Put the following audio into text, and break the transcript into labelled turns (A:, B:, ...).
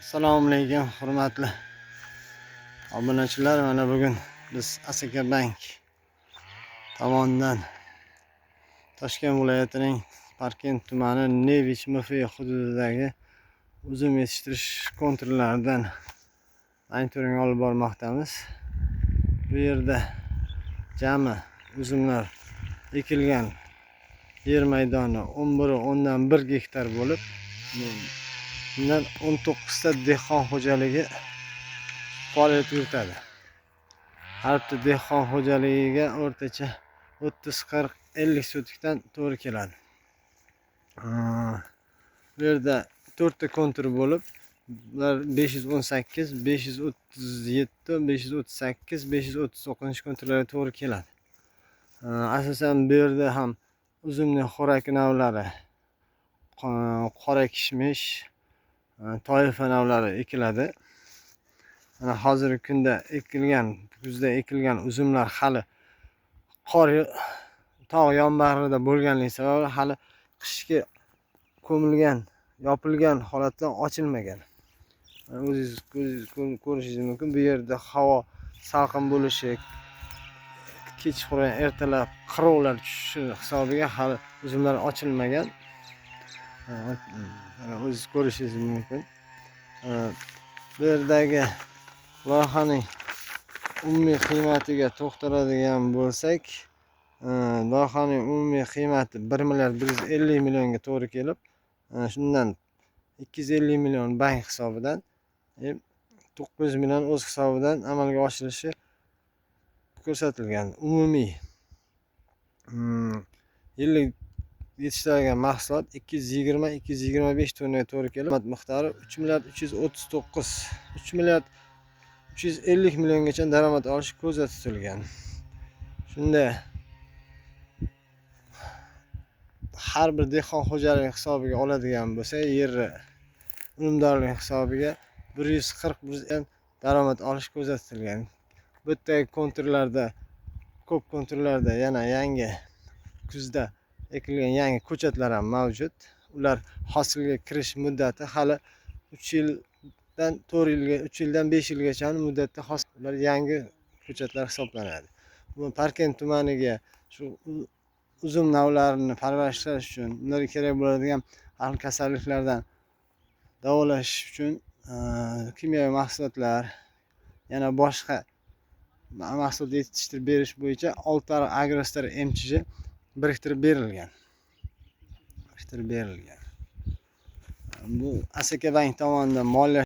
A: Assalomu alaykum, hurmatli obunachilar. Mana bugun biz Asaka Bank tomonidan Toshkent viloyatining Parkent tumani Nevich MFI hududidagi uzum yetishtirish konturlaridan monitoring olib bormoqdamiz. Bu yerda jami uzumlar ekilgan yer maydoni 11,1 gektar bo'lib, bundan 19 ta dehqon xo'jaligi faoliyat yuritadi. Har bitta dehqon xo'jaligiga o'rtacha 30, 40, 50 sotikdan to'g'ri keladi. Bu yerda 4 ta kontur bo'lib, bular 518, 537, 538, 539 konturlarga to'g'ri keladi. Asosan bu yerda ham uzumning xo'rak navlari, qora kishmish, toifa navlari ekiladi. Mana hozirgi kunda ekilgan, kuzda ekilgan uzumlar hali qor, tog' yonbag'rida bo'lganligi sababli hali qishki ko'milgan, yopilgan holatda ochilmagan. O'zingiz ko'rishingiz mumkin. Bu yerda havo salqin bo'lishi, kechqurun, ertalab qirovlar tushishi hisobiga hali uzumlar ochilmagan. Mana o'zingiz ko'rishingiz mumkin. Bu yerdagi loyihaning umumiy qiymatiga to'xtaladigan bo'lsak, loyihaning umumiy qiymati 1 milliard 150 millionga to'g'ri kelib, shundan 250 million bank hisobidan, 900 million o'z hisobidan amalga oshirilishi ko'rsatilgan. Umumiy yillik yetishtirilgan mahsulot 220-225 tonnaga to'g'ri kelib, miqdori 3 milliard 339, 3 milliard 350 milliongacha daromad olish ko'zda tutilgan. Shunda har bir dehqon xo'jaligi hisobiga oladigan bo'lsa, yerni unumdorligi hisobiga 140 daromad olish ko'zda tutilgan. Bu yerdagi konturlarda, ko'p konturlarda yana yangi kuzda ekilgan yangi ko'chatlar ham mavjud. Ular hosilga kirish muddati hali 3 yildan 4 yilga, 3 yildan 5 yilgacha muddatda hosil, ular yangi ko'chatlar hisoblanadi. Bu Parkent tumaniga shu uzum navlarini parvarishlash uchun, ularga kerak bo'ladigan har xil kasalliklardan davolash uchun kimyoviy mahsulotlar, yana boshqa mahsulot yetishtirib berish bo'yicha Oltiariq Agrostar MChJ biriktirib berilgan. Biriktirib berilgan. Bu Asaka Bank tomonidan moliya